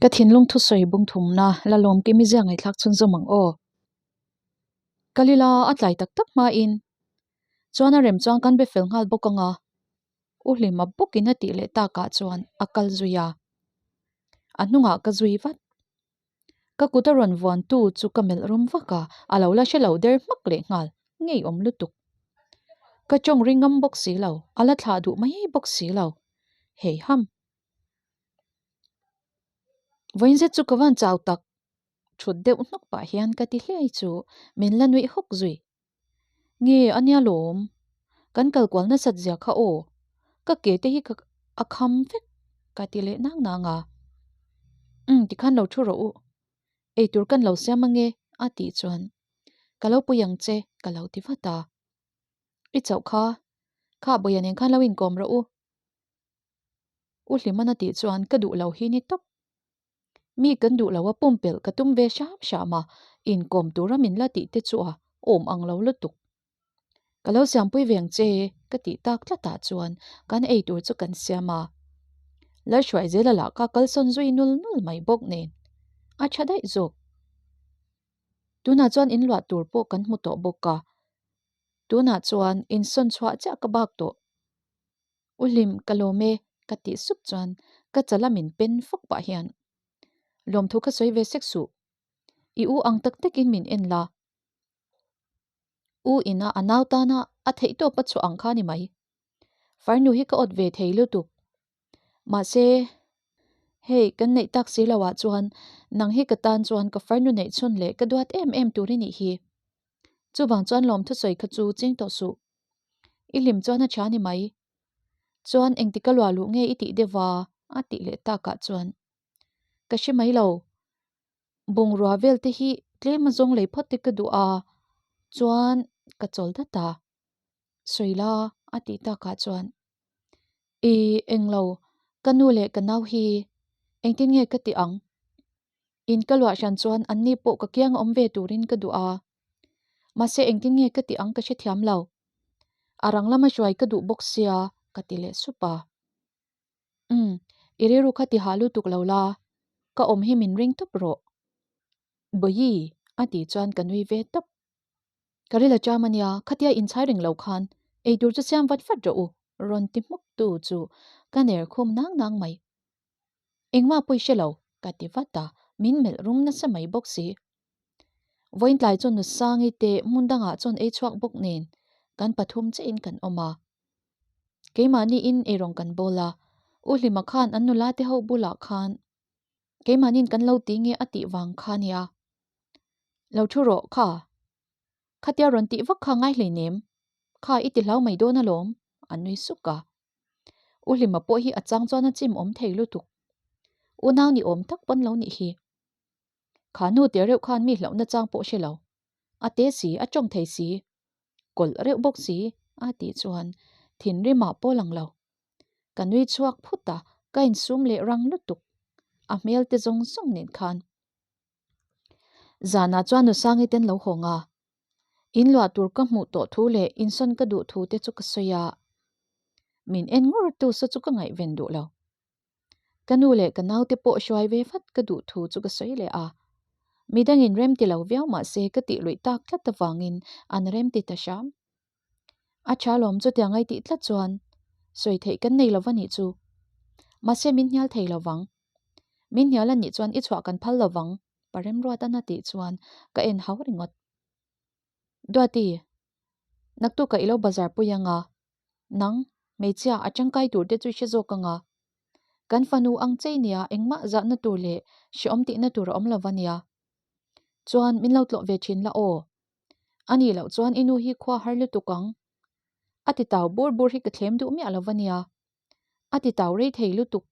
Ka thinlung thusawi bung thumna la lawm kimi zia ngaihthlak chhunzawm ang aw. Kalila a tlai tak tak hmain chuan a rem chuan kan be fel nghal bawk ang a, U Hlima bawkin a tih leh takah chuan a kal zui a, a hnungah ka zui vat. Ka kut a rawn vuan tu chu ka melh rum vak a, a lo la hre lo der hmak leh nghal, ngeiawm lutuk. Ka tawng ring ngam bawk si lo, a la thlah duh mai bawk si lo. Hei ham. Vawiin zet chu ka van chau tak, thut deuh hnawk pah hian ka ti hliai chu min la nuih hawk zui. Nge a nia lawm, kan kal kual nasat zia kha aw, ka ke te hi ka a kham vek ka ti leh nang nang a. Umm tikhan lo thu rawh u, eitur kan lo siam ange a tih chuan ka lo pui ang che ka lo ti vat a. I chauh kha, kha Bawia nen khan lo inkawm rawh u. U Hlimana tih chuan ka duh lo hi ni tawp. Mi kan duh lo a pumpelh ka tum ve hram hram a, inkawm tura min la tih te chu a awm ang lo lutuk. Ka lo siampui ve ang che ka tih tak tlatah chuan kan ei tur chu kan siam a. Lalhruaizela lah kha kalsawn zui nul nul mai bawk nen a tha daih zawk. Tunah chuan inluah tur pawh kan hmu tawh bawk a, tunah chuan insawn chhuah chiah ka bak tawh. U Hlim, ka lawm e, ka tih sup chuan ka chala min pen fawk pah hian lawmthu ka sawi ve sek suh. I u ang tak takin min en la. U ina a nau tana a theihtawp a chhuah ang kha ni mai. Farnu hi ka awt ve thei lutuk. Mahse, hei kan neih tak si lo ah chuan nang hi ka tan chuan ka farnu neih chhun leh ka duat em em tur i nih hi. Chuvang chuan lawmthu sawi kha chu ching tawh suh. I hlim chuan a tha ni mai. Chuan engtik a luah luh nge i tih deuh va? a tih leh takah chuan ka hre mai lo. Bungrua vel te hi tlem a zawng lei phawt te ka duh a, chuan ka chawl dat a. Sawi la a tih takah chuan I englo, ka nu leh ka nau hi engtin nge ka tih ang? In ka luah hran chuan anni pawh ka kiang awm ve turin ka duh a. Mahse engtin nge ka tih ang ka hrethiam lo. A rang lama hruai ka duh bawk sia ka ti leh sup a. Umm, i rilru kha ti hah lutuk lo la, ka awm hi min ring tawp rawh. Bawihi a tih chuan ka nui ve tawp. Ka ril a cham ania, khatia inchhai reng lo khan eitur chu siam vat vat rawh u rawn ti hmuk tu chu ka ner khum nang nang mai. Engmah pawh i hre lo, ka ti vat a, min melh rum nasa mai bawk si. Vawiin tlai chuan Nusangi te hmun dangah chuan ei chhuak bawk nen kan pathum chiahin kan awm a. Keimahniin eirawng kan bawl a, U Hlima khan an nula te ho bulah khan keimahniin kan lo ti nge a tih vang kha nia. Lo thu rawh kha, khatia rawn tih vak kha ngai hleinem, kha i ti hlau mai dawn alawm, a nui suk a. U Hlima pawh hi a chang chuan a chim awm thei lutuk. Unau ni awm tak pawn lo nih hi. Kha nu te reuh khan mi hlauhna chang pawh hre lo. A te si, a tawng thei si, kawlh reuh bawk si a tih chuan thinrimah pawh lang lo. Ka nui chhuak phut a, ka insum leh rang lutuk. A hmel te zawng zawng nen khan. Zanah chuan Nusangi ten lo hawng a, in luah tur ka hmuh tawh thu leh insawn ka duh thu te chu ka sawi a, min en ngur tu saw chu ka ngaihven duh lo. Ka nu leh ka naute pawh hruai ve vat ka duh thu chu ka sawi leh a, midangin rem ti lo viau mah se ka tih luih tak tlat avangin an rem ti ta hram. A tha lawm chutiang ai tih tlat chuan sawi theih kan nei lova nih chu. Mahse min hnial thei lovang. Min hnial a nih chuan i chhuah kan phal lovang, pa Remruatan a tih chuan ka en hau ringawt. Duati, naktukah i lo bazar pui anga, nang, hmeichhia a tangkai tur te chu i hre zawk anga. Kan fanu ang chei nia engmah zahna tur leh hreawm tihna tur a awm lova nia. Chuan min lo tlawh ve thin la aw. A nih loh chuan i nu hi khua har lutuk ang. A ti tau bur bur hi ka thlem duh miah lova nia. A ti tau rei thei lutuk.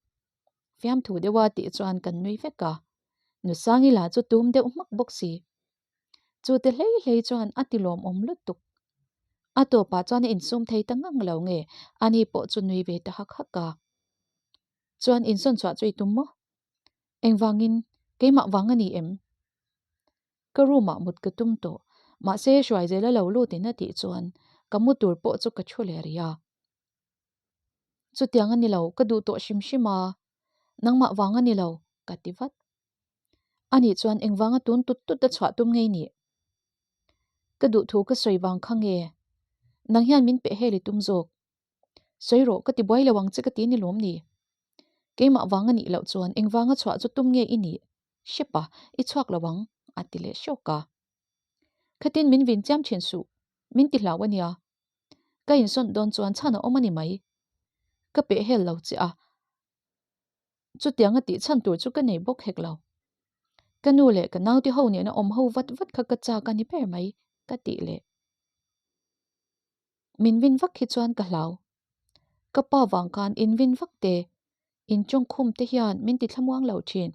Fiamthu deuha tih chuan kan nui vek a. Nusangi lah chu tum deuh hmak bawk si. Chu te hlei hlei chuan a ti lawmawm lutuk. A tawpah chuan a insum thei ta ngang lo nge ani pawh chu nui ve ta hak hak a. Chuan insawn chhuah chu i tum maw? Engvangin keimah vang a ni em? Ka room ah mut ka tum tawh, mahse Hruaizela lo lut in a tih chuan ka mu tur pawh chu ka thu leh rih a. Chutiang a ni lo, ka duh tawh hrim hrim a, nangmah vang a ni lo, ka ti vat. Ani chuan engvanga tun tut tut a chhuah tum ngei nih? Ka duh thu ka sawi vang kha nge? Nang hian min peh hel i tum zawk. Sawi rawh, ka ti buai lo ang che ka ti ni lawm ni? Keimah vang a nih loh chuan engvanga chhuah chu tum nge i nih? Hrepa, i chhuak lo ang, a ti leh hrawk a. Khatin min vin chiam thin suh, min ti hlau a nia. Ka insawn dawn chuan chhan a awm a ni mai. Ka peh hel lo che a, chutianga tih chhan tur chu ka nei bawk hek lo. Ka nu leh ka naute ho nena awm ho vat vat kha ka chak a ni ber mai, ka tih leh. Min vin vak hi chuan ka hlau. Ka pa vang khan in vin vak te, in tawngkhum te hian min ti thlamuang lo thin.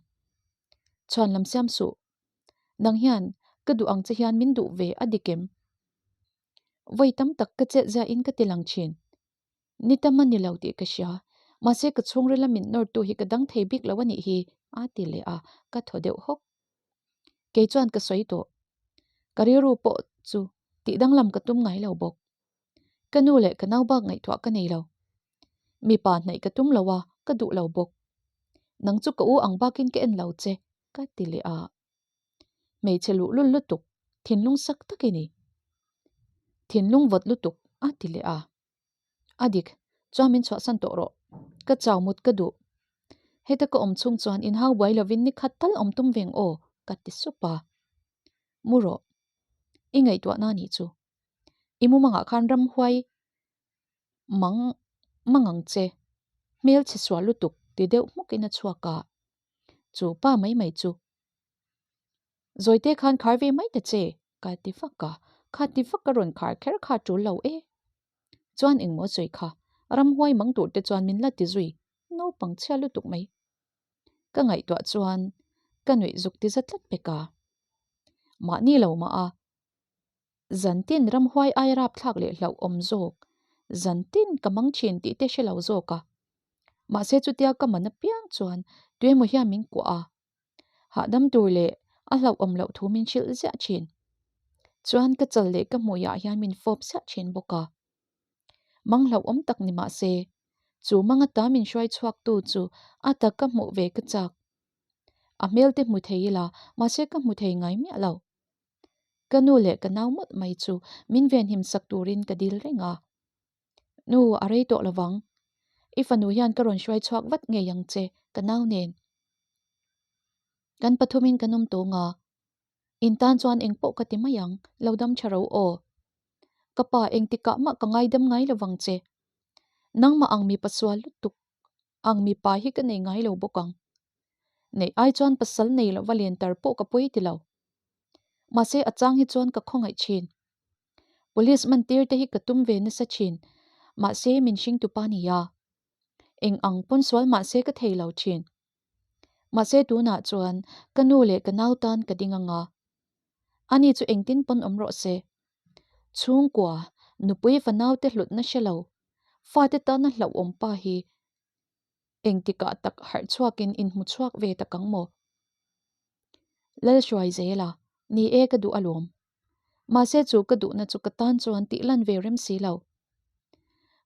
Chhuan lam siam suh. Nang hian ka duh ang che hian min duh ve a dik em? Vawi tam tak ka chet ziahin ka ti lang thin. Ni tam a ni lo tih ka hria. Mahse ka chhungrila min nawrtu hi ka dang thei bik lo a nih hi, a ti leh a, ka thaw deuh hawk. Kei chuan ka sawi tawh. Ka rilru pawh chu tih danglam ka tum ngai lo bawk. Ka nu leh ka nau bak ngaihtuah ka nei lo. Mipa hnaih ka tum lo a, ka duh lo bawk. Nang chu ka u ang bakin ka en lo che, ka ti leh a. Hmeichhe luhlul lutuk, thinlung sak tak i ni. Thinlung vawt lutuk, a ti leh a. A dik, chuan min chhuahsan tawh rawh. Ka chau mut ka duh. Heta ka awm chhung chuan inhau buai lovin ni khat tal awm tum veng aw, ka ti sup a. Mu rawh. I ngaihtuahna nih chu. I mumangah khan ramhuai mang mang ang che. Hmel chhe sual lutuk ti deuh hmukin a chhuak a. Chu pa mai mai chu. Zawite khan khar ve mai ta che, ka ti vak a, kha ti vak ka rawn khar kher kha tul lo e. Chuan engmaw sawi kha, ramhuai mang tur te chuan min la ti zui, naupang chhia lutuk mai. Ka ngaihtuah chuan ka nuih zuk ti za tlat pek a. Mahni lo mah a, zantin ramhuai ai rapthlak leh hlauh awm zawk, zantin ka mang thin tih te hre lo zawk a. Mahse chutia ka man apiang chuan tuemaw hian min kuah a, Hahdam tur leh a hlauhawm loh thu min hrilh ziah thin. Chuan ka chal leh ka hmuiah hian min fawp ziah thin bawk a. Mang hlauhawm tak ni mah se, chu mang ata min hruai chhuak tu chu a tak ka hmuh ve ka chak. A hmel te hmu thei ila, mahse ka hmu thei ngai miah lo. Ka nu leh ka nau mawlh mai chu min venhim sak turin ka dil reng a. Nu, a rei tawh lovang. I fanu hian ka rawn hruai chhuak vat ngei ang che, ka nau nen. Kan pathumin kan awm tawng a, in tan chuan eng pawh ka ti mai ang, lo dam tha ro aw. Ka pa engtikah mah ka ngaidam ngai lovang che. Nangmah ang mipa sual lutuk ang mipa hi ka nei ngai lo bawk ang. Neih ai chuan pasal nei lova len tar pawh ka pawi ti lo. Mahse a chang hi chuan ka khawngaih thin. Police man tir te hi ka tum ve nasa thin, mahse min hring tupa nia. Eng ang pawn sual mahse ka thei lo thin. Mahse tunah chuan ka nu leh ka nau tan ka ding anga. Ani chu engtin pawn awm rawh se. Chhungkua, nupui fanau te hlutna hre lo, fate tana hlauhawm pa hi engtikah tak harh chhuakin inhmu chhuak ve tak ang maw? Lalhruai zel a, ni e ka duh alawm. Mahse chu ka duhna chu ka tan chuan tih lan ve rem si lo.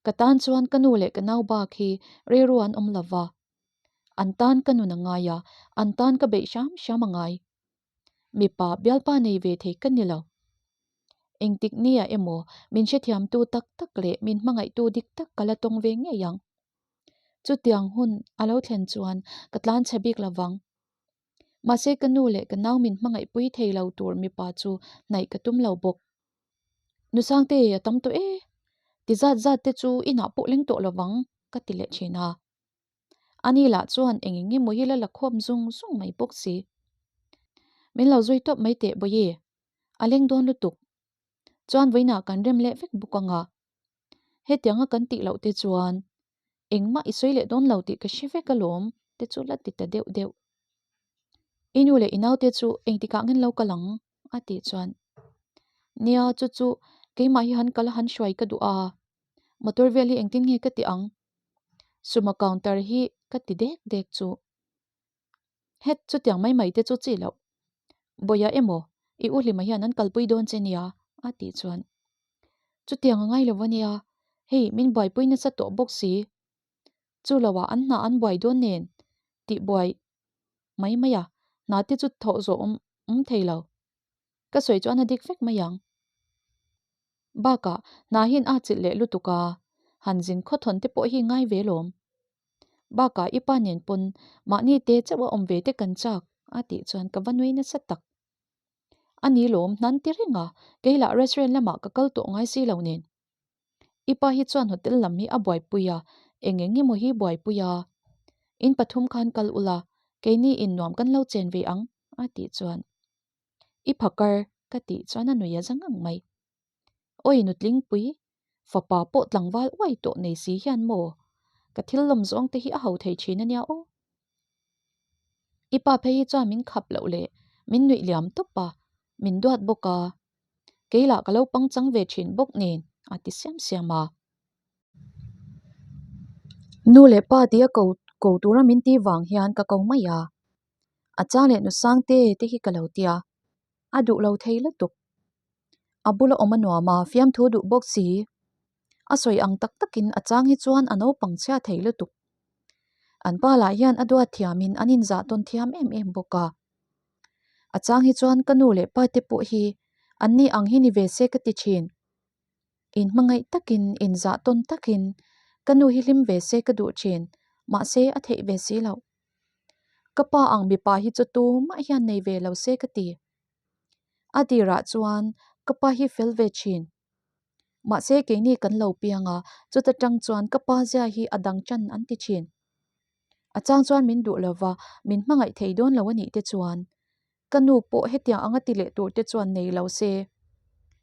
Ka tan chuan ka nu leh ka nau bak hi rilru an awm lo va. An tan ka nun a ngai a, an tan ka beih hram hram a ngai. Mipa bialpa nei ve thei ka ni lo. Engtik nia emaw min hrethiamtu tak tak leh min hmangaihtu dik tak ka la tawng ve ngei ang. Chutiang hun a lo thlen chuan ka tlan chhe bik lo vang. Mahse ka nu leh ka nau min hmangaihpui thei lo tur mipa chu hnaih ka tum lo bawk. Nusangte a tam tawh e, ti zat zat te chu inah pawh leng tawh lo vang ka ti leh thin a. Ani lah chuan eng eng emaw hi la la khawm zung zung mai bawk si. Min lo zui tawp mai teh Bawihi, a leng dawn lutuk. Chuan vawiinah kan rem leh vek bawk ang a. Hetianga kan tih loh te chuan engmah i sawi leh dawn lo tih ka hre vek alawm te chu la ti ta deuh deuh. I nu leh i naute chu engtikah ngen lo kal ang a tih chuan nia chu chu keimah hi han kal a han hruai ka duh a, motor vel hi engtin nge ka ti ang? Suma counter hi ka ti dek dek chu. Het chutiang mai mai te chu chi loh. Bawia emaw i u Hlima hian an kalpui dawn che nia a tih chuan chutiang a ngai lo ania, hei min buaipui nasa tawh bawk si. Chu loah an hna an buai dawn nen tih buai mai mai a, Hna te chu thawh zawh awm awm thei lo. Ka sawi chuan a dik vek mai ang. Bakah hna hian a chilh leh lutuk a, han zin khawthawn te pawh hi ngai ve lawm. Bakah i pa nen pawn mahni te chauh a awm ve te kan chak a tih chuan ka va nui nasa tak. A ni lawm hnan ti reng a, kei lah restaurant lamah ka kal tawh ngai si lo nen. I pa hi chuan hotel lam hi a buaipui a, eng eng emaw hi buaipui a. In pathum khan kal ula, keini in nuam kan lo chen ve ang a tih chuan. I phakar ka tih chuan a nui a za ngang mai. Awi nutlingpui, fapa pawh tlangval uai tawh nei si hian maw? Ka thil lawm zawng te hi a ho thei thin a nia aw. I pa phei hi chuan min khap loh leh min nuih liam tawp a, min duat bawk a. Kei lah ka lo pangchang ve thin bawk nen a ti siam siam a. Nu leh pa tia ko ko tura min ti vang hian ka ko mai a. A chang leh nu Sangte te hi ka lo tia, a duh lo thei lutuk. A bula awm a nuam a, fiamthu duh bawk si. A sawi ang tak takin a chang hi chuan a naupang chhia thei lutuk. An pa lah hian a duat thiamin an inzah tawn thiam em em bawk a. A chang hi chuan ka nu leh pa te pawh hi an ni ang hi ni ve se ka ti thin. Inhmangaih takin, inzah tawn takin ka nu hi hlim ve se ka duh thin, mahse a theih ve si loh. Ka pa ang mipa hi chu tumah hian nei ve lo se ka ti. A tirah chuan ka pa hi fel ve thin. Mahse keini kan lo piang a, chuta tang chuan ka pa zia hi a dang chan an ti thin. A chang chuan min duh lova, min hmangaih thei dawn lo a nih te chuan ka nu pawh hetiang anga ti leh tur te chuan nei lo se.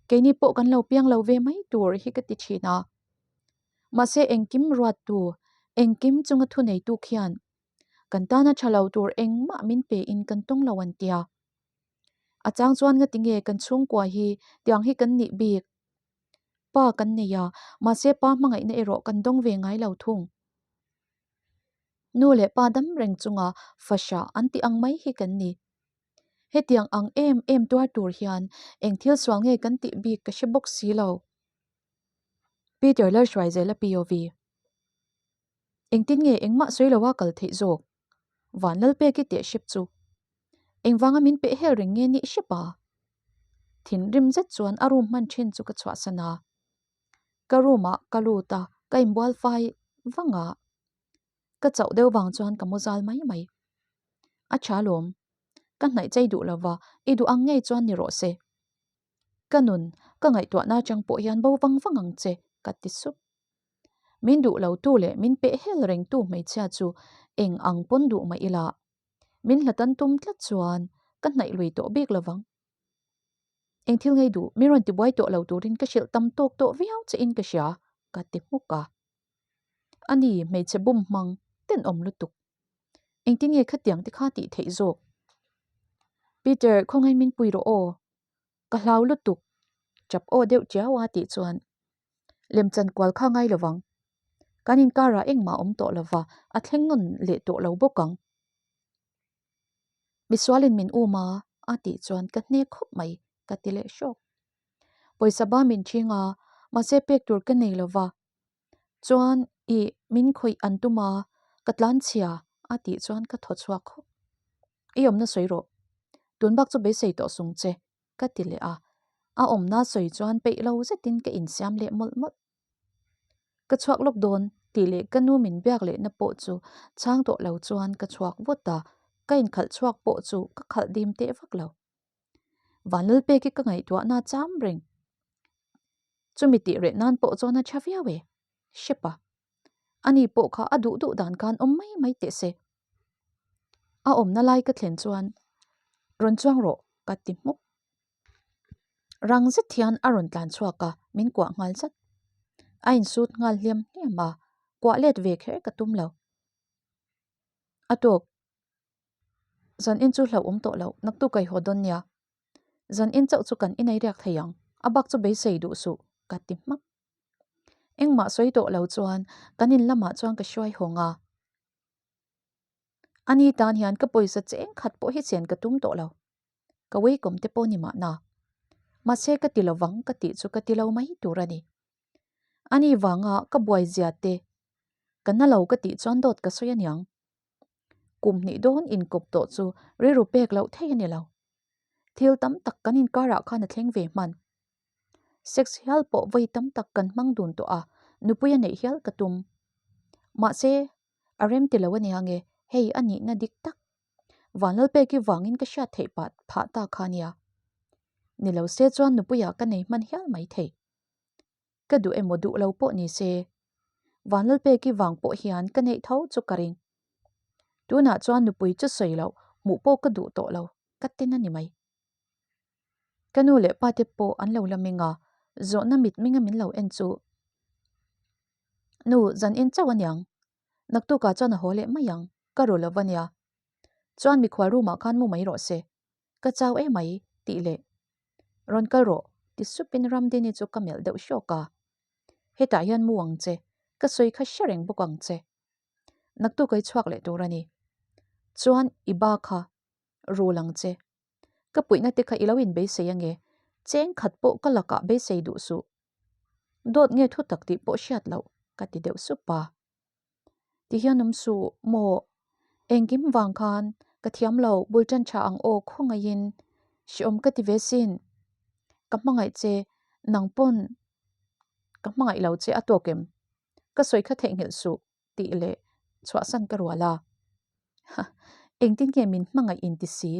Keini pawh kan lo piang lo ve mai tur hi ka ti thin a. Mahse engkim ruattu, engkim chunga thuneitu khian kan tana tha lo tur engmah min pe in kan tawng lo an tia. A chang chuan ngati nge kan chhungkua hi tiang hi kan nih bik? Pa kan nei a, mahse pa hmangaihna erawh kan dawng ve ngai lo thung. Nu leh pa dam reng chunga fahrah an tih ang mai hi kan ni. Hetiang ang em em tuar tur hian eng thil sual nge kan tih bik ka hre bawk si lo. Peter Lalhruaizela POV. Engtin nge engmah sawi loa kal theih zawk? Van Lalpeki teh hrep chu. Engvanga min peh hel reng nge nih hrep a? Thinrim zet chuan a room hman thin chu ka chhuahsan a. Ka room ah ka lut a, ka inbual fai vang a. Ka chauh deuh vang chuan ka mu zal mai mai. A tha lawm. Ka hnaih chei duh lova, i duh ang ngei chuan ni rawh se. Ka nun, ka ngaihtuahna atang pawh hian bo vang vang ang che, ka ti sup. Min duh lo tu leh min peh hel reng tu hmeichhia chu eng ang pawn duh mah ila, min hlatan tum tlat chuan ka hnaih lui tawh bik lovang. Eng thil ngei duh, min rawn tibuai tawh lo turin ka hrilh tam tawk tawh viau che in ka hria, ka ti hmuk a. Ani, hmeichhe bum hmang tenawm lutuk. Engtin nge khatiang te kha tih theih zawk? Peter, khawngaih min pui rawh aw. Ka hlau lutuk. Chap aw deuh chiau a tih chuan lemchan kual kha ngai lovang. Kan inkarah engmah awm tawh lova, a thleng nawn leh tawh lo bawk ang. Misualin min um a, a tih chuan ka hne khawp mai, ka ti leh hrawk. Pawisa ba min ṭhing a, mahse pek tur ka nei lova. Chuan ih min khawih an tum a, ka tlan chhia a tih chuan ka thaw chhuak khawp. I awmna sawi rawh, tun bak chu beisei tawh sung che ka ti leh a, a awmna sawi chuan peih lo zetin ka insiam leh mawlh mawlh. Ka chhuak lawk dawn tih leh ka nu min biak lehna pawh chu chhang tawh lo chuan ka chhuak vawt a, ka inkhalh chhuak pawh chu ka khalh dim teh vak lo. Vanlalpeki ka ngaihtuahna cham reng. Chumi tih reh nan pawh chuan a tha viau e, hrep a. Ani pawh kha a duh duh dan khan awm mai mai teh se. A awmna lai ka thlen chuan rawn chuang rawh ka ti hmuk. Rang zet hian a rawn tlan chhuak a, min kuah nghal zat. A insut nghal hliam hliam a, kuah let ve kher ka tum lo. A tawk, zan in chu hlauhawm tawh loh, naktuk ka i haw dawn nia. Zan in chauh chu kan inei riak thei ang, a bak chu beisei duh suh, ka ti hmak. Engmah sawi tawh lo chuan kan in lamah chuan ka hruai hawng a. Ani tan hian ka pawisa cheng khat pawh hi chen ka tum tawh lo. Ka uikawm te pawh ni mahna. Mahse ka ti lovang ka tih chu ka ti lo mai tur a ni. Ani vanga ka buai zia te ka na lo ka tih chuan dawt ka sawi aniang. Kum hnih dawn inkawp tawh chu rilru pek loh thei a ni lo. Thil tam tak kan inkarah khan a thleng ve hman. Sex hial pawh vawi tam tak kan hmang dun tawh a, nupui a neih hial ka tum. Mahse, a rem ti lo a nia nge, hei a nihna dik tak. Vanlalpeki vangin ka hriat theih pah phah ta kha nia. Ni lo se chuan nupuiah ka nei hman hial mai thei. Ka duh emaw duh lo pawh ni se, Vanlalpeki vang pawh hian ka neih tho chu ka ring. Tunah chuan nupui chu sawi loh hmuh pawh ka duh tawh lo, ka tin a ni mai. Ka nu leh pa te pawh an lo la meng a, zawhna mitmenga min lo en chu, Nu, zan in chauh aniang. Naktukah chuan a haw leh mai ang, ka ru lo va nia. Chuan mikhual room ah khan mu mai rawh se. Ka chau e mai, tih leh. Rawn kal rawh, ti supin Ramdini chu ka melh deuh hrawk a. Hetah hian mu ang che, ka sawi kha hre reng bawk ang che. Naktuk a i chhuak leh tur a ni. Chuan i ba kha rul ang che. Ka puihna te kha i lo inbeisei ange, cheng khat pawh ka lakah beisei duh suh. Dawt nge thu tak tih pawh hriat loh ka ti deuh sup a. Ti hian awm suh maw? Engkim vang khan ka thiam lo bul tan tha ang aw khawngaihin hreawm ka ti ve sin. Ka hmangaih che nang pawn ka hmangaih lo che a tawk em? Ka sawi kha theihnghilh suh tih leh chhuahsan ka rual a. Ha, engtin nge min hmangaih inti si?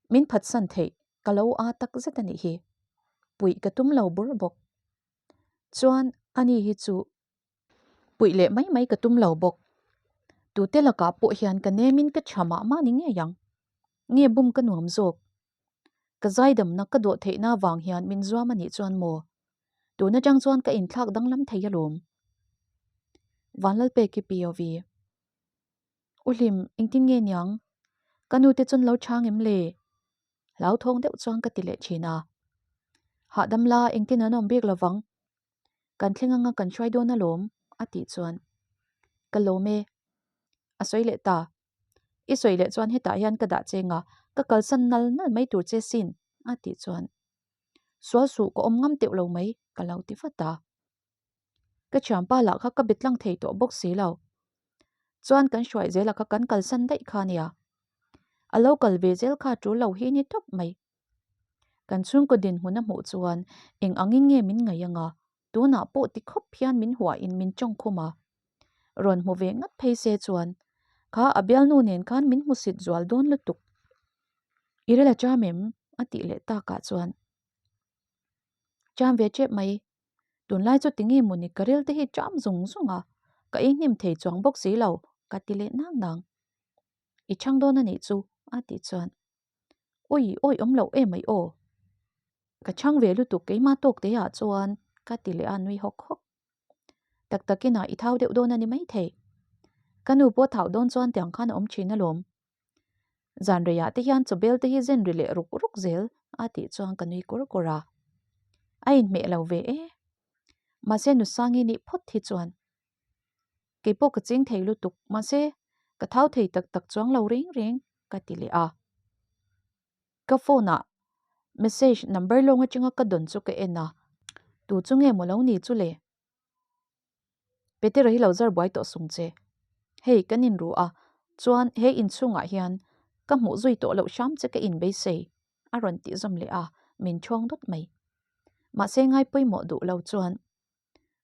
Min phatsan theih ka lo a tak zet a nih hi. Puih ka tum lo bur bawk. Chuan ani hi chu puih leh mai mai ka tum lo bawk. Tute lakah pawh hian ka nemin ka tha mah mah ni ngei ang. Nge bum ka nuam zawk. Ka zaidamna ka dawh theihna vang hian min zuam a nih chuan maw? Tun atang chuan ka inthlak danglam thei alawm. Vanlalpeki POV. U Hlim, engtin nge niang? Ka nu te chuan lo chhang em le? Hlauthawng deuh chuan ka ti leh thin a. Hahdam la, engtin an awm bik lovang. Kan thleng anga kan hruai dawn alawm, a tih chuan. Ka lawm e. A sawi leh ta. I sawi leh chuan hetah hian ka dah cheng a, ka kalsan nal nal mai tur che sin, a tih chuan. Sual suh ka awm ngam teuh lo mai, ka lo ti vat a. Ka thianpa lah kha ka be tlang thei tawh bawk si lo. Chuan kan hruai zela kha kan kalsan daih kha nia. A lo kal ve zel kha tul lo hi ni tawp mai. Kan chhungkaw dinhmun a hmuh chuan eng angin nge min ngaih anga tunah pawh ti khawp hian min huahin min tawngkhum a. Rawn hmu ve ngat phei se chuan kha a bialnu nen khan min hmusit zual dawn lutuk. I rel a cham em? a tih leh takah chuan Cham ve tep mai. Tunlai chu tinge mawni ka ril te hi cham zung zung a, ka ei hnem thei chuang bawk si lo, ka ti leh nang nang. I chhang dawn a nih chu, a tih chuan. Ui, awi awm loh em mai aw. Ka chhang ve lutuk keimah tawk te ah chuan ka ti leh a nui hawk hawk. Tak takin ah i thau deuh dawn a ni maithei. Ka nu pawh thau dawn chuan tiang khan a awm thin alawm. Zan reiah te hian chawbel te hi zen ri leh ruk ruk zel a tih chuan ka nui kur kur a. A inhmeh lo ve e. Mahse Nusangi nih phawt hi chuan kei pawh ka ching thei lutuk mahse ka thau thei tak tak chuang lo reng reng ka ti leh a. Ka phone ah message number lawng atanga ka dawn chu ka en a, tu chu nge maw lo ni chu le? Petera hi lo zar buai tawh sung che. Hei, kan inru a, chuan he inchhungah hian ka hmuh zui tawh loh hram che ka inbeisei, a rawn tih zawm leh a, min chhawng dawt mai. Mahse ngai pawimawh duh lo chuan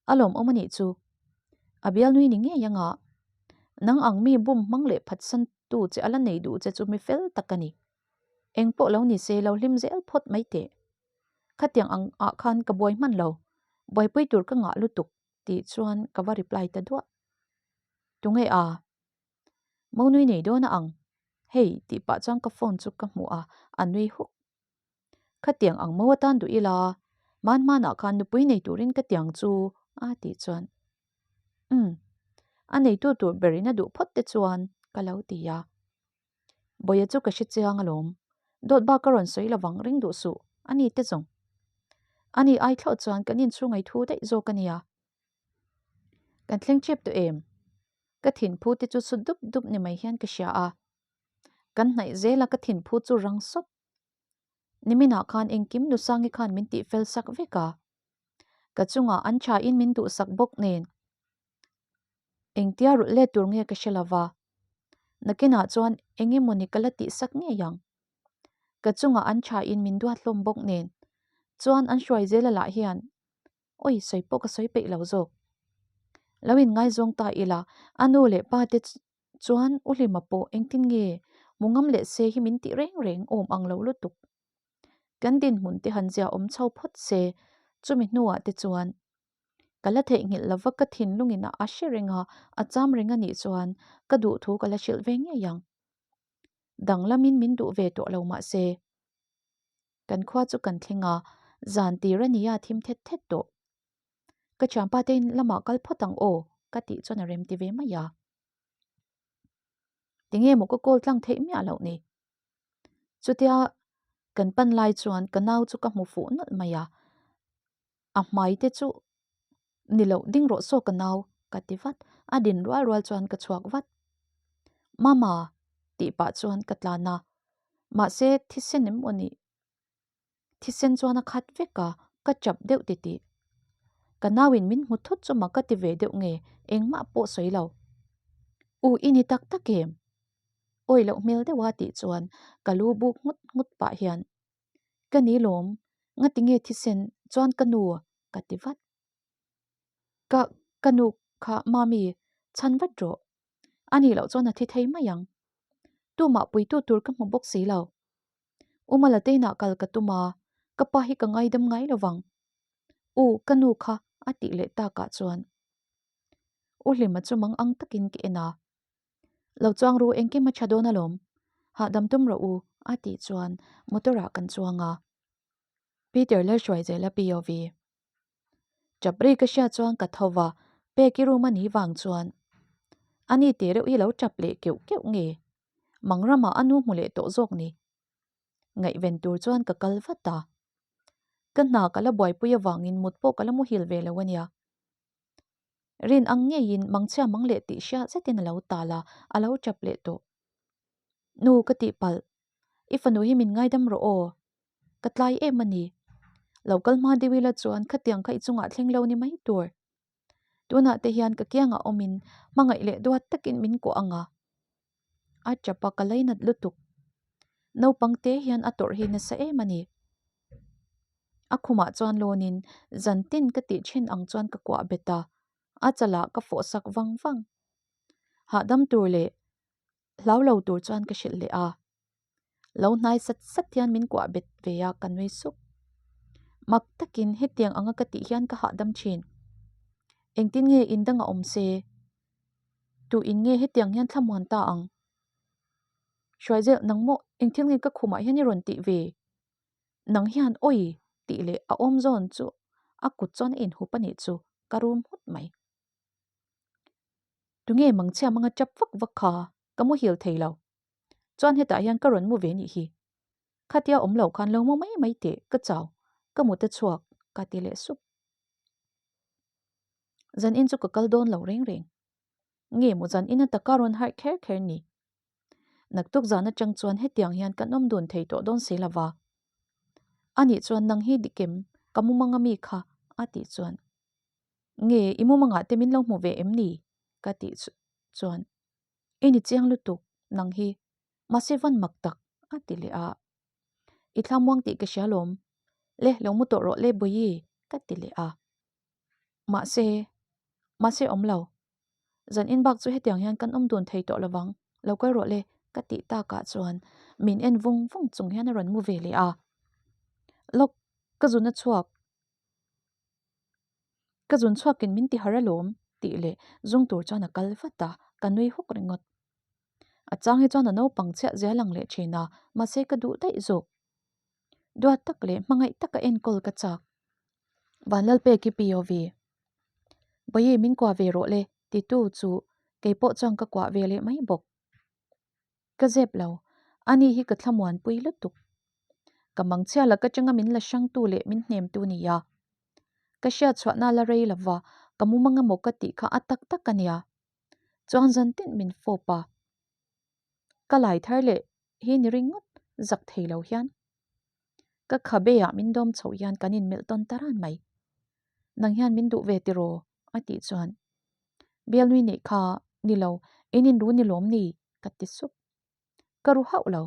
a lawmawm a nih chu. A bialnui ni ngei anga nang ang mi bum hmang leh phatsan tu che a la nei duh che chu mi fel tak a ni. Eng pawh lo ni se lo hlim zel phawt mai teh. Khatiang ang ah khan ka buai hman lo, buaipui tur ka ngah lutuk tih chuan ka va reply ta duah. Tunge a? Monui nei dawn a ang. Hei tih pah chuan ka phone chu ka hmuh a, a nui huk. Khatiang ang mo atan duh ila, hman hmanah khan nupui nei turin ka tiang chu a tih chuan. Umm, a neitu tur berin a duh phawt te chuan ka lo ti a. Bawia chu ka hre chiang alawm. Dawt bak ka rawn sawi lovang ring duh suh, a ni te zawng. Ani ai thlawh chuan kan inchhung ei thu daih zawk a nia. Kan thleng chep tawh em? Ka thinphu te chu su dup dup ni mai hian ka hria a. Kan hnaih zela ka thinphu chu rang sawt. Niminah khan engkim Nusangi khan min tihfel sak vek a. Ka chungah an thain min duhsak bawk nen. Engtia rulh let tur nge ka hre lova. Nakinah chuan eng emawni ka la tihsak ngei ang. Ka chungah an thain min duat hlawm bawk nen chuan an hruai zel a lah hian awi sawi pawh ka sawi peih lo zawk. Lo inngaizawng ta ila a nu leh pa te chuan u Hlima pawh engtin nge mu ngam leh se hi min tih reng reng awm ang lo lutuk. Kan dinhmun te han zia awm chho phawt se chumi hnuah te chuan Ka la theihnghilh lova ka thinlungin a hre reng a, a cham reng a nih chuan ka duh thu ka la hrilh ve ngei ang. Danglamin min duh ve tawh lo mah se. Kan khua chu kan thleng a, zan tir a nia thim thet thet tawh. Ka thianpa te in lamah kal phawt ang aw ka tih chuan a rem ti ve mai a. Tinge maw ka call tlang theih miah loh ni? Chutia kan pan lai chuan ka nau chu ka hmu fuh nawlh mai a. A hmai te chu ni loh ding rawh saw ka nau ka ti vat, a din rual rual chuan ka chhuak vat. Mama tih pah chuan ka tlan a, mahse thisen em aw nih? Thisen chuan a khat vek a, ka chap deuh titih. Ka nauin min hmu thut chu mak ka ti ve deuh nge engmah pawh sawi lo. U i ni tak tak em? Awi loh hmel deuh a tih chuan ka lu buk nghut nghut pah hian Ka ni lawm, ngati nge thisen chuan ka nu ka ti vat. Ka, ka nu kha Mami, chhan vat rawh. A nih loh chuan a thi thei mai ang. Tumah puitu tur ka hmu bawk si lo. U Malateinah kal ka tum a, ka pa hi ka ngaidam ngai lo vang. U, ka nu kha a tih leh takah chuan U Hlima chu mang ang takin ka en a. Lo chuang ru engkim a tha dawn alawm, hahdam tum rawh u a tih chuan motor ah kan chuang a. Peter Lalhruaizela POV. Chapri ka hriat chuan ka tho va, Peki room a nih vang chuan a ni tih reuh hi lo chap leh keuh keuh nge? Mang ramah a nu hmu leh tawh zawk ni. Ngaihven tur chuan ka kal vat a. Ka hna ka la buaipui avangin mut pawh ka la muhil ve lo a nia. Rin ang ngeiin mangchhia mang leh tih hriat zetin a lo tal a, a lo tap leh tawh. Nu ka tih palh, i fanu hi min ngaidam rawh aw, ka tlai em a ni. Lo kal hma deuh ila chuan khatiang kha i chungah thleng lo ni mai tur. Tunah te hian ka kiangah awmin hmangaih leh duat takin min kuah ang a. A tap a, ka lainat lutuk. Naupang te hian a tawrh hi nasa em a ni. A khumah chuan lawnin zan tin ka tih thin ang chuan ka kuah bet a, a chalah ka fawh sak vang vang. Hahdam tur leh hlau lo tur chuan ka hrilh leh a. Lo hnai sat sat hian min kuah bet ve a, ka nui suk. Mak takin hetiang anga ka tih hian ka hahdam thin. Engtin nge indang a awm se? Tu in nge hetiang hian thlamuan ta ang? Hruaizel nang maw engthil nge ka khumah hian i rawn tih ve? Nang hian awi tih leh a awm zawn chu a kut chuan a inhup a nih chu ka rum nghut mai. Tunge mangchhia manga tap vak vak kha ka muhil thei lo. Chuan hetah hian ka rawn mu ve nih hi. Khatia awm lo khan lo mu mai mai teh ka chau ka mut a chhuak ka ti leh sup. Zan in chu ka kal dawn lo reng reng. Nge maw zan in a taka rawn harh kher kher ni. Naktuk zan atang chuan hetiang hian kan awm dun thei tawh dawn si lova. A nih chuan nang hi dikem ka mumang ami kha a tih chuan nge i mumangah te min lo hmu ve em ni ka tih chuan i ni chiang lutuk nang hi mahse van mak tak a ti leh a. I thlamuang tih ka hria lawm le lo mu tawh rawh le Bawihi ka ti leh a. Mahse mahse awm lo Zan in bak chu hetiang hian kan awm dun thei tawh lovang, lo kal rawh le ka tih takah chuan min en vung vung chung hian a rawn mu ve leh a. Lawk, ka zun a chhuak, ka zun chhuakin min ti har alawm tih leh zung tur chuan a kal vat a, ka nui huk ringawt. A chang hi chuan a naupang chhiah zia lang leh thin a, mahse ka duh daih zawk. Duat tak leh hmangaih taka enkawl ka chak. Vanlalpeki POV. Bawihi min kuah ve rawh le titu chu kei pawh chuan ka kuah ve leh mai bawk. Ka zep lo, ani hi ka thlamuanpui lutuk. Ka mangchhia laka atanga min la hrangtu leh min hnemtu ni a. Ka hriat chhuahna la rei lova ka mumang emaw ka tih kha a tak tak a nia. Chuan zan tin min fawp a. Ka lai thar leh hi ni ringawt zak thei lo hian. Ka khabe ah min dawm chhoh hian kan inmelh tawn ta ran mai. Nang hian min duh ve tiraw? a tih chuan Bialnui neih kha ni lo, in inru ni lawm ni? Ka ti sup. Ka ru hauh lo.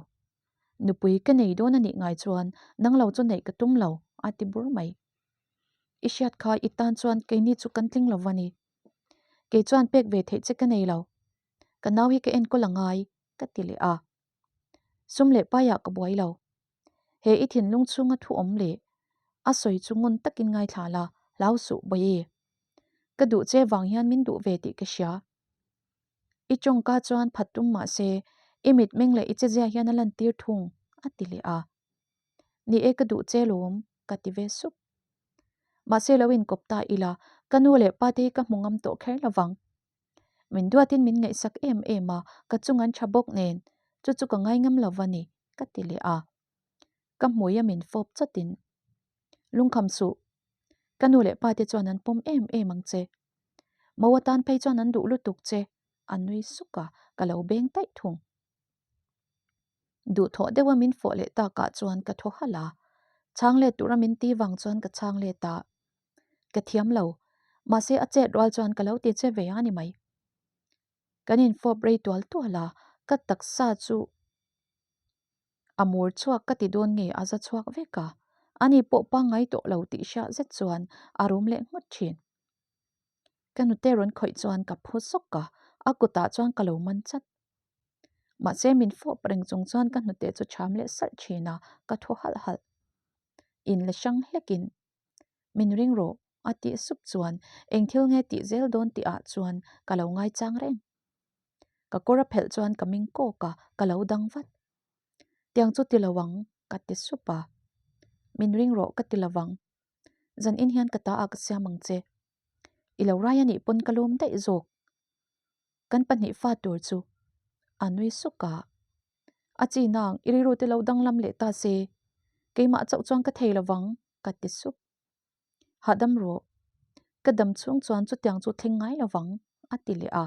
Nupui ka nei dawn a nih ngai chuan nang lo chu neih ka tum lo, a ti bur mai. I hriat kha i tan chuan keini chu kan tling lo va ni. Kei chuan pek ve theih che ka nei lo. Ka nau hi ka enkawl a ngai, ka ti leh a. Sum leh paiah ka buai lo. He i thinlung chhunga thu awm leh a sawi chu ngun takin ngaithla la, hlau suh Bawihi. Ka duh che vang hian min duh ve tih ka hria. I tawngka chuan phat tum mah se, i mitmeng leh i chezia hian a lantir thung, a ti leh a. Ni e ka duh che lawm, ka ti ve sup. Mahse lo inkawp ta ila, ka nu leh pa te hi ka hmu ngam tawh kher lovang. Min duatin min ngaihsak em em a, ka chung an tha bawk nen, chu chu ka ngai ngam lova ni, ka ti leh a. Ka hmui a min fawp chawtin, Lungkham suh, ka nu leh pa te chuan an pawm em em ang che. Mo atan phei chuan an duh lutuk che, a nui suk a, ka lo beng taih thung. Duhthawh deuha min fawh leh takah chuan ka thaw halh a, chhang let tura min ti vang chuan ka chhang let a. Ka thiam lo, mahse a chet rual chuan ka lo ti che ve a ni mai. Kan infawp rei tual tual a, ka taksa chu a mur chhuak ka ti dawn nge a za chhuak vek a, ani pawh pangngai tawh lo tih hriat zet chuan a rum leh nghut thin. Ka nute rawn khawih chuan ka phu zawk a, a kutah chuan ka lo man chat. Mahse min fawp reng chung chuan ka hnute chu cham leh salh thin a, ka thaw halh halh. In la hrang hlekin min ring rawh a tih sup chuan eng thil nge tih zel dawn tih ah chuan ka lo ngaichang reng. Ka kawr a phelh chuan ka ming kawk a, ka lo dang vat. Tiang chu ti lo ang ka ti sup a. Min ring rawh ka ti lo vang. Zan in hian ka ta ah ka siam ang che. I lo rai a nih pawn ka lawm daih zawk. Kan pahnih fa tur chu a nui suk a. A chi nang i rilru te lo danglam leh ta se, keimah chauh chuan ka thei lo vang ka ti sup. Hahdam rawh, ka dam chhung chuan chutiang chu thleng ngai lo vang a ti leh a.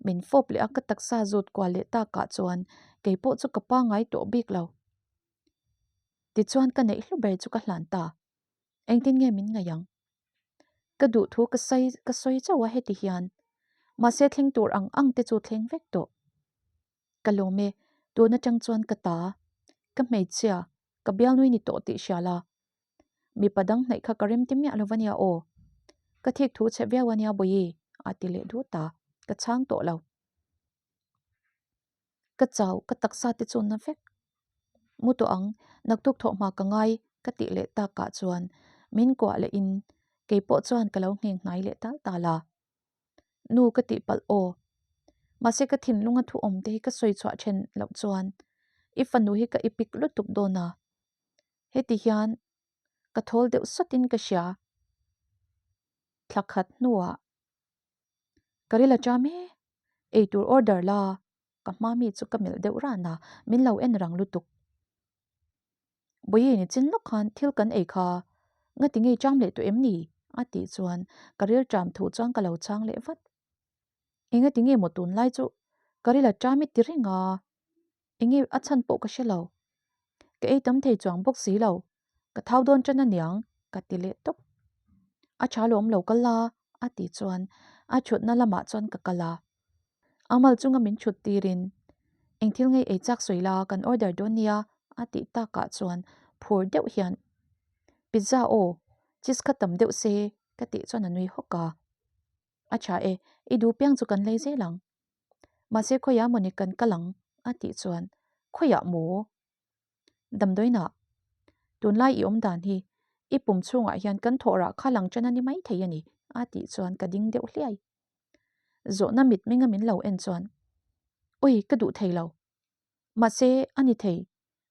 Min fawp leh a ka taksa zut kual leh takah chuan kei pawh chu ka pangngai tawh bik lo. Tichuan ka neih hlu ber chu ka hlan ta. Engtin nge min ngaih ang? Ka duh thu ka sawi ka sawi chauh a heti hian. Mahse thleng tur ang ang te chu thleng vek tawh. Ka lawm e, tun atang chuan ka ta, ka hmeichhia, ka bialnui ni tawh tih hria la. Mipa dang hnaih kha ka rem ti miah lo va nia aw. Ka thik thu chhe viau a nia Bawihi, a ti leh dut a, ka chhang tawh lo. Ka chau, ka taksa te chu na vek. Mu tawh ang, naktuk thawh hma ka ngai ka tih leh takah chuan min kuah leh in kei pawh chuan ka lo ngheng hnai leh tal tal a. Nu ka tih palh aw. Mahse ka thinlunga thu awm te hi ka sawi chhuah then loh chuan i fanu hi ka ipik lutuk dawn a. Heti hian ka thawl deuh sawtin ka hria. Thla khat hnuah ka ril a ṭam e, eitur order la ka hma mi chu ka melh deuh ran a, min lo en rang lutuk. Bawihi ni chin lawk khan thil kan ei kha ngati ngei ṭam leh tawh em ni? a tih chuan ka ril ṭam thu chuan ka lo chhang leh vat. Engati nge maw tunlai chu ka ril a ṭam i ti reng a, enge a chhan pawh ka hre lo. Ka ei tam thei chuang bawk si lo, ka thau dawn ṭan aniang ka ti leh tawp. A ṭha lawm lo kal la a tih chuan a ṭhutna lamah chuan ka kal a. A mal chunga min ṭhut tirin eng thil ngei ei chak sawi la kan order dawn nia a tih takah chuan phur deuh hian pizza aw cheese kha tam deuh se ka tih chuan a nui hawk a. A tha e, i duh piang chu kan lei zel ang. Mahse khawiah maw ni kan kal ang a tih chuan khawiah maw? Damdawiinah tunlai i awm dan hi i pum chhungah hian kan thawh rah kha lang ṭan a ni maithei a ni a tih chuan ka ding deuh hliai. Zawhna mitmenga min lo en chuan Ui ka duh thei lo. Mahse a ni thei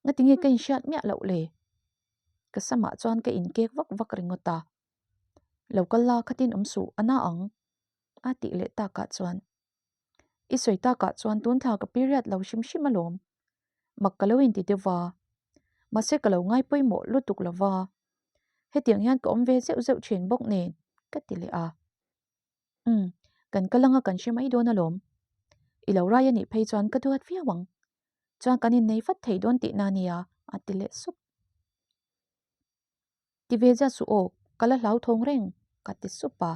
ngatinge ka inhriat miah loh le? Ka samah chuan ka inkek vak vak ringawt a. Lo kal la khatin awm suh a na ang a tih leh takah chuan I sawi takah chuan tun thla ka period lo hrim hrim alawm. Mak ka lo inti deuh va. Mahse ka lo ngai pawimawh lutuk lo va. Hetiang hian ka awm ve zeuh zeuh thin bawk nen ka ti leh a. Umm, kan kal anga kan hre mai dawn alawm. I lo rai a nih phei chuan ka duat viau ang. Chuan kan innei vat thei dawn tihna a nia a ti leh sup. Ti ve zia suh aw, ka la hlauthawng reng ka ti sup a.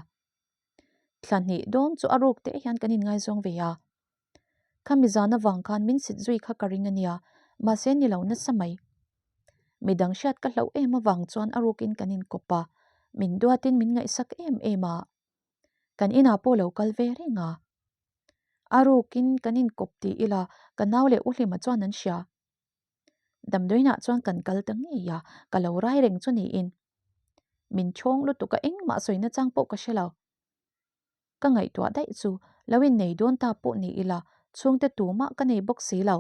Thla hnih dawn chu a ruk teh hian kan inngaizawng ve a. Khami zan avang khan min sit zui kha ka ring a nia, mahse ni lo nasa mai. Midang hriat ka hlauh em avang chuan a rukin kan inkawp a, min duatin min ngaihsak em em a. Kan inah pawh lo kal ve reng a. A rukin kan inkawp ti ila ka nau leh u Hlima chuan an hria. Damdawiinah chuan kan kal ta ngei a, ka lo rai reng chu niin. Min chhawng lutuk a engmah sawina chang pawh ka hre lo. Ka ngaihtuah daih chu lo innei dawn ta pawh ni ila chhungte tumah ka nei bawk si lo.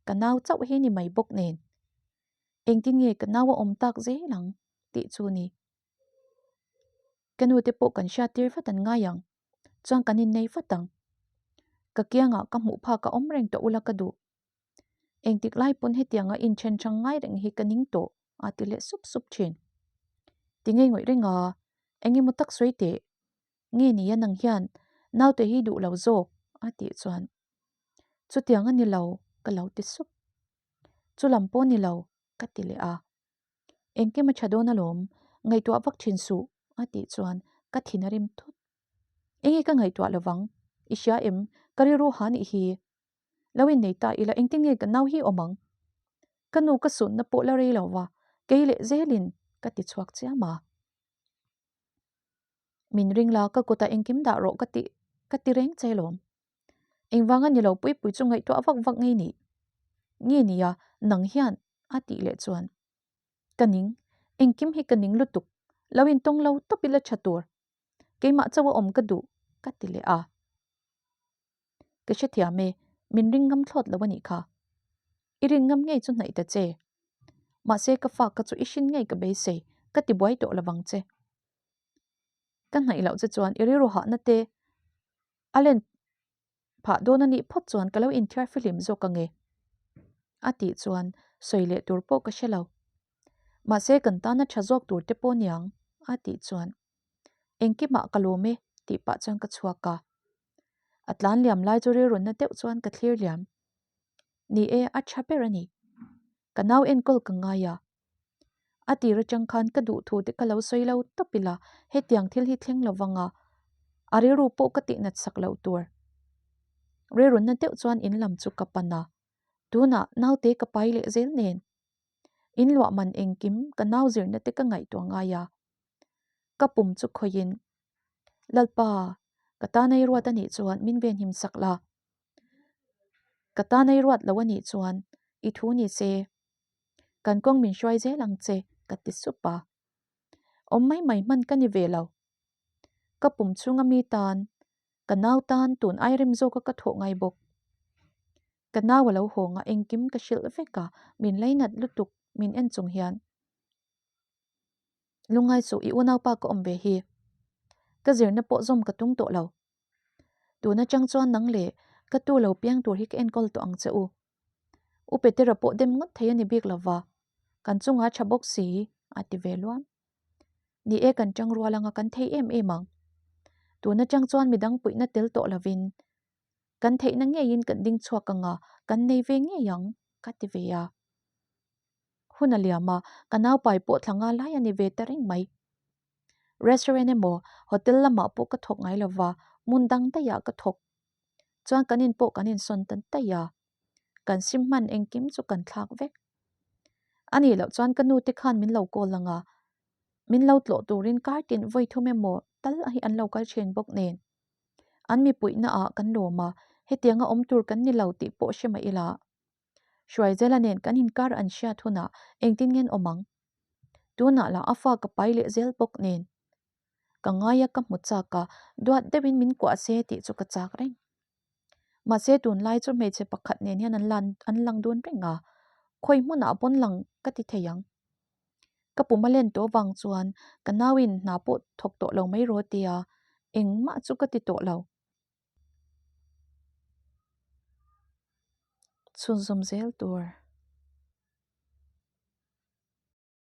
Ka nau chauh hi ni mai bawk nen. Engtin nge ka nau a awm tak zel ang tih chu ni. Ka nu te pawh kan hriat tir vat an ngai ang. Chuan kan innei vat ang. Ka kiangah ka hmuh phak a awm reng tawh ula ka duh. Engtik lai pawn hetianga inthen hrang ngai reng hi ka ning tawh a ti leh sup sup thin. Ti ngei ngawih reng a, eng emaw tak sawi teh. Nge nia nang hian naute hi duh lo zawk a tih chuan chutiang a ni lo ka lo ti sup. Chu lam pawh ni lo ka ti leh a. Engkim a tha dawn alawm, ngaihtuah vak thin suh a tih chuan ka thin a rim thut. Enge ka ngaihtuah lovang, i hria em ka rilru ha nih hi. Lo innei ta ila engtin nge ka nau hi awm ang? Ka nu ka sunna pawh la rei lo va, kei leh zelin ka ti chhuak chiam a. Min ring la ka kutah engkim dah rawh ka ti ka ti reng che lawm. Engvanga ni lo pui pui chu ngaihtuah vak vak ngei nih? Nge nia nang hian a tih leh chuan ka ning, engkim hi ka ning lutuk, lo intawng lo tawp ila tha tur, keimah chauh a awm ka duh ka ti leh a. Ka hrethiam e, min ring ngam thlawt lo a nih kha. I rin ngam ngei chu hnaih ta che. Mahse ka fa ka chu i hrin ngei ka beisei, ka ti buai tawh lovang che. Ka hnaih loh che chuan i rilru hahna te a len phah dawn a nih phawt chuan ka lo inthiar fihlim zawk ang e. A tih chuan sawi leh tur pawh ka hre lo. Mahse kan tana tha zawk tur te pawh niang a tih chuan engkimah ka lawm e tih pah chuan ka chhuak a. A tlan liam lai chu rilrunna deuh chuan ka thlir liam. Ni e, a tha ber a ni. Ka nau enkawl ka ngai a. A tir atang khan ka duh thu te ka lo sawi lo tawp ila hetiang thil hi thleng lo vang a, a rilru pawh ka tihnat sak loh tur. Rilrunna deuh chuan in lam chu ka pan a, tunah naute ka pai leh zel nen. In luah man engkim ka nau zirna te ka ngaihtuah ngai a. Ka pum chu khawiin, Lalpa, ka tan ei ruat a nih chuan min venhim sak la. Ka tan ei ruat lo a nih chuan i thu ni se, kan kawng min hruai zel ang che ka ti sup a. Awm mai mai hman ka ni ve lo. Ka pum chhunga mi tan, ka nau tan tun ai rem zawka ka thawh ngai bawk. Ka nau a lo hawng a, engkim ka hrilh vek a, min lainat lutuk min en chung hian. Lungngai suh i unaupa ka awm ve hi. Ka zirna pawh zawm ka tum tawh lo. Tun atang chuan nang leh ka tu lo piang tur hi ka enkawl tawh ang che u. U Petera pawh dem ngawt thei a ni bik lova, kan chungah tha bawk si a ti ve luam. Ni e kan tang rual anga kan thei em em ang. Tun atang chuan midang puihna tel tawh lovin kan theihna ngeiin kan ding chhuak anga kan nei ve ngei ang ka ti ve a. Hun a liam a, ka naupai pawh thla nga lai a ni ve ta reng mai. Restaurant emaw hotel lamah pawh ka thawk ngai lova, hmun dang daihah ka thawk. Chuan kan in pawh kan insawn ta daih a, kan sim hman engkim chu kan thlak vek. A nih loh chuan ka nu te khan min lo call ang a, min lo tlawh turin kar tin vawi thum emaw tal hi an lo kal thin bawk nen. An mipuihna ah kan lawm a, hetianga awm tur kan ni lo tih pawh hre mah ila. Hruaizela nen kan inkar an hriat hunah engtin ngen awm ang? Tunah lah a fa ka pai leh zel bawk nen. Ka ngai a ka hmu chak a, duat deuhin min kuah se tih chu ka chak reng. Mahse tunlai chu hmeichhe pakhat nen hian an lan an lang dun reng a, khawi hmunah pawn lang ka ti thei ang. Ka pum a len tawh vang chuan ka nauin hna pawh thawk tawh lo mai rawh tia engmah chu ka ti tawh lo. Chhunzawm zel tur.